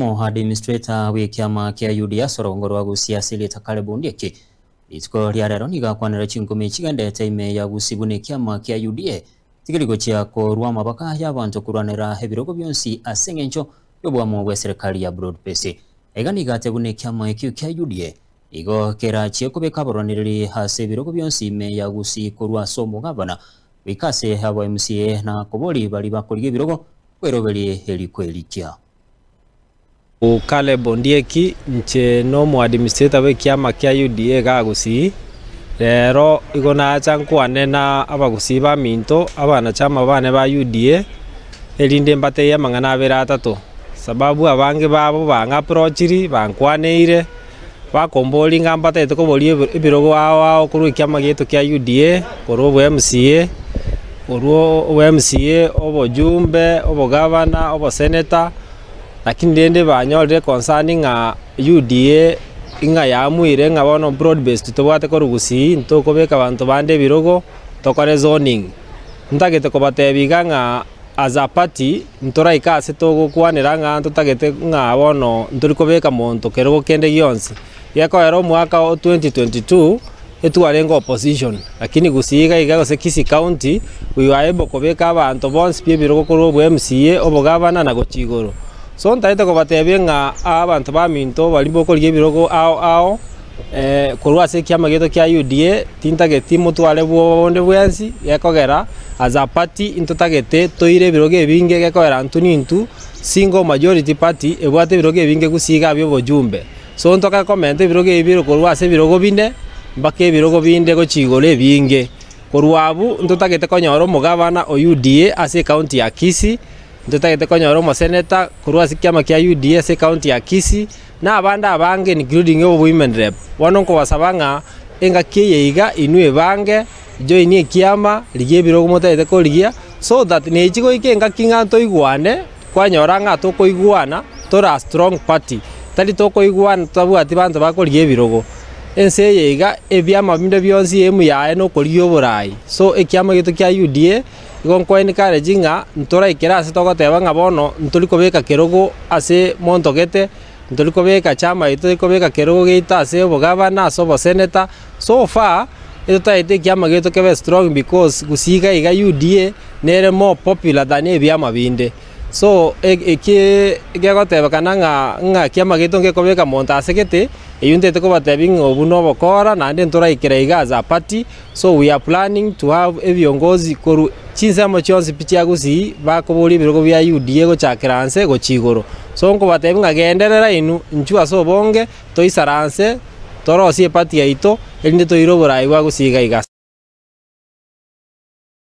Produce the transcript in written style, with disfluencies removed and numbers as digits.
Omoadministrator bw'ekiama kia UDA ase orogongo rwa Gusii ase erieta Caleb Ondieki, rituko ria rero nigo akwanera chinkumi chigendete ime ya Gusii buna ekiama kia UDA tikeri gochia korwa amabaka y'abanto korwanera ebirogo bionsi ase eng'encho y'oboamo bw'eserekari ya Broad Base. Aiga nigo ate buna ekiama ekio kia UDA nigo kerachie kobeka abarwanereri ase ebirogo bionsi ime ya Gusii korwa ase omogabana goika ase aba MCA na kobori baria bakorigia ebirogo kweroberie eriko erikia. Caleb Ondieki, Inche nomoadministrator bw'ekiama kia UDA igaa Gusii, rero igo nacha nkwane na abagusii baminto, abanachama bane ba UDA, erinde mbatebie amang'ana abere atato, sababu abange babo bang'aprochiri, bankwaneire, bakomboria ng'a mbatagete koboria ebirogo ao ao korwa ekiama giaito kia UDA, korwa obo MCA, korwa obo MCA, obojumbe, obogavana, obosenator. Lakini rende banyorire concern ng'a UDA ng'a yaamuire ng'a bono broad based tobwate korwa gusii ntokobeka abanto bande ebirogo tokore zoning. Ntagete kobatebia iga ng'a as a party ntoraike ase togokwanera ng'a ntotagete ng'a bono ntori kobeka monto kerogo kende gionsi. Gekoera omwaka o 2022 etwarenge opposition lakini gusii iga iga gose Kisii county we were able kobeka abanto bonsi pi ebirogo korwa obo MCA, obogavana na gochia igoro. So ntagete kobatebia ng'a abanto baminto baria bokorigia ebirogo ao ao korwa ase ekiama giaito kia UDA tintageti motware bwoba bonde bwensi gekogera as a party ntotagete toire ebirogo ebinge gekogera intwe nintwe single majority party ebwate ebirogo ebinge gusii iga bia obojumbe. So ntoke komenta ebirogo ebi bire korwa ase ebirogo bine mpaka ebirogo binde gochia igoro ebinge. Korwa abwo ntotagete konyora omogabana o UDA ase ecounty ya Kisii, ntotagete konyora omoseneta korwa ase ekiama kia UDA ase ecounty ya Kisii, na abande abange including obo women rep. Bono nkobasaba ng'a engaki eye iga inwe ebange, join ekiama, rigia ebirogo motagete korigia, so that nechi goika engaki ng'a ntoigwane. Kwanyora ng'a tokoigwana tore a strong party, tari tokoigwana totabwati banto bakorigia ebirogo. Ense eye iga ebiama binde bionsi aim yaye nokorigia oborai. So ekiama giaito kia UDA, igo nko encourage ng'a ntoraikere ase togoteba ng'a bono ntori kobeka kerogo ase monto gete, ntori kobeka chama yaito tori kobeka kerogo giaito ase obogavana ase oboseneta, so far, etotaete ekiama giaito kebe strong because gusii iga iga UDA nere more popular than ebiama binde. So eki gegotebekana ng'a ng'a ekiama giaito ngekobeka monto ase gete, eywo ntaete kobatebia ng'a obwo na obokora naende ntoraikera iga as a party, so we are planning to have ebiongozi korwa chinsemo chionsi pi chia gusii bakoboria ebirogo bia UDA gochakera nse gochia igoro. So nkobatebia ng'a genderera inwe, inchuo ase obonge, toisaranse, torosie eparty yaito, erinde toire oborai bwa gusii iga iga.